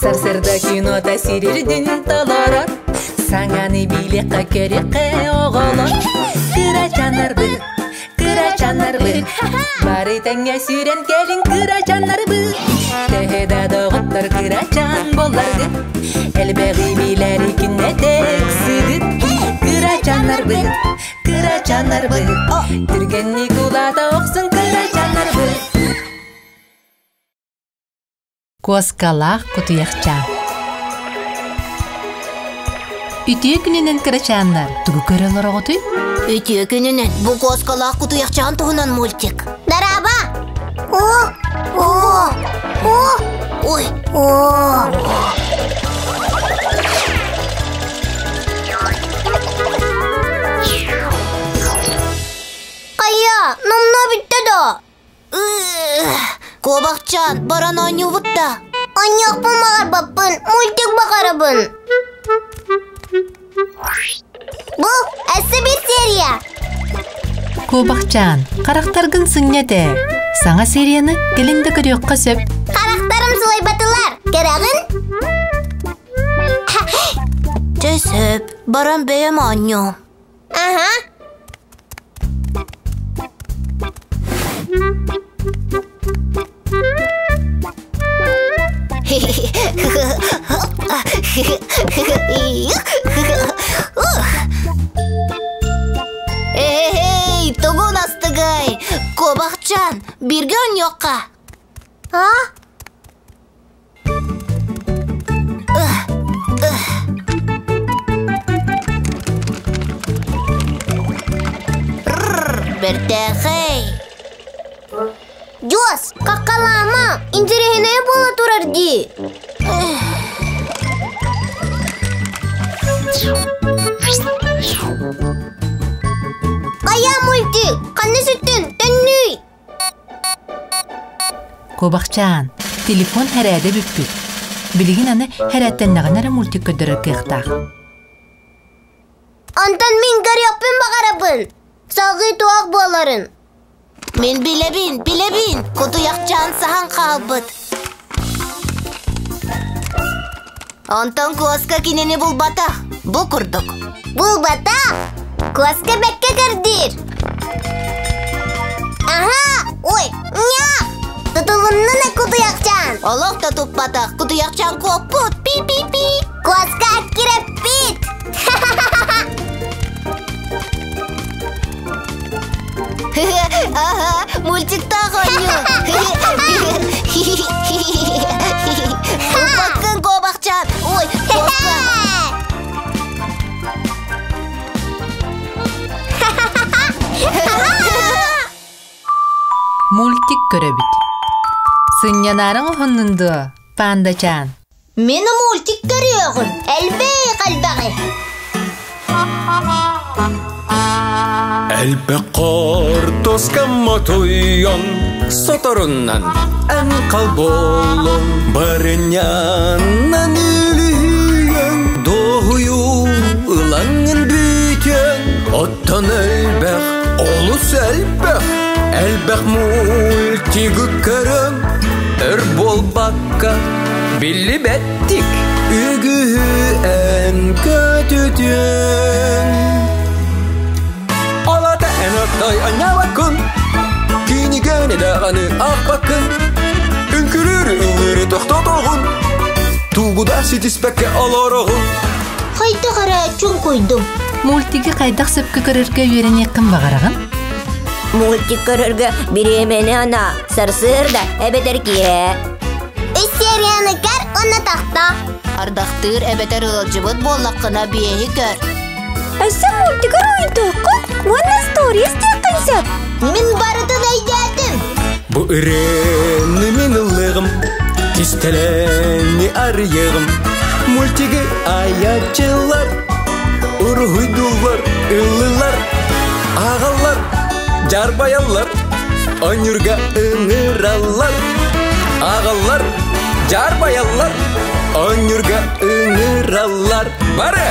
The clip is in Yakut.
Сарсырда кинота сирирдин толорор Саҥаны билиэххэ көрүөххэ оҕолор Кырачаннарбыт, кырачаннарбыт Бары тэҥҥэ сүүрэн кэлиҥ кырачаннарбыт Төһө да доҕоттор кырачан буолларгыт Элбэҕи билэри күннэтэ ыксыгыт Кырачаннарбыт, кырачаннарбыт Түргэнник улаата охсун кырачаннарбыт Куоскалаах кутуйахчаан Үтүө күнүнэн кырачааннар тугу көрө олороҕутуй? Үтүө күнүнэн бу куоскалаах кутуйахчаан туһунан мультик. Дараба! О! О! О! Ой! О! Хайа, номно бүттэ да? Куобахчаан, баран оонньуубут да? Оонньуохпун баҕарбаппын, мультик баҕарабын. Бу өссө биир серия. Куобахчаан, харахтаргын сынньат ээ. Саҥа серияны кэлин да көрүөххэ сөп. Харахтарым сылайбатылар. Кэрэҕин? Чэ сөп, баран бэйэм оонньуом. Ага. Эй, тугун астыгай? Куобахчаан, бииргэ оонньуохха. А? Бэртээхэй! Дьуос, каккалаама, интэриэһинэй буола турар дии. Хайа мультик, ханна сүттүн, төннүй! Куобахчаан, телефон хэрээдэ бүппүт. Билигин аны хэрээттэннэҕинэ эрэ мультик көрдөрөр кыахтаах. Онтон мин көрүөхпүн баҕарабын. Салгыы туох буоларын. Мин билэбин, билэбин, кутуйахчаан саһан хаалбыт. Онтон куоска кинини булбатах, бу курдук. Булбатах? Куоска бэккэ көрдүүр. Аһа, ой, ньаах! Тутулуннун кутуйахчаан. Олох да туппатах, кутуйахчаан куоппут. Пи-пи-пи. Куоска аккирэппит. Ага, мультиктаах оонньуу. Уппаккын куобахчаан. Ой, куоска. Мультик көрөбүт. Сынньанаарыҥ уһуннун дуо, пандачаан? Мин мультик көрүөҕүм. Элбэх элбэҕи. Элбэх хортуска мотуйон, соторунан эн халболон, барынньанан үлүйөн, дуоһуйуу ылаҥын бүтүөн, оттон элбэх, олус элбэх, элбэх мультигы көрөн, өр буолбакка биллибэттик үгүһү эн көтүтүөҥ. Олата эн оттой анньаабаккын, кинигэни даҕаны аахпаккын, үҥкүлүүрү ыллыыры тохтотоҕун, тугу да ситиспэккэ олороҕун. Хайдах эрэ чуҥкуйдум. Мультиги хайдах сөпкө көрөргө үөрэниэххин баҕараҕын? Мультик көрөргө бириэмэни ана, сарсыарда эбэтэр киэһэ. Үс серияны көр уонна тохто. Ардахтыыр эбэтэр ыалдьыбыт буоллаххына биэһи көр. Өссө мультигар ойдуоххун уонна сторис диэххин сөп. Мин барытын өйдөөтүм. Бу ырыаны мин ыллыгым, кистэлэҥи арыйыгым. Мультиги айааччылар, уруһуйдууллар, ыллыыллар, ааҕаллар, дьаарбайаллар, оонньуурга ыҥыраллар. Ааҕаллар, дьаарбайаллар, оонньуурга ыҥыраллар. Бары!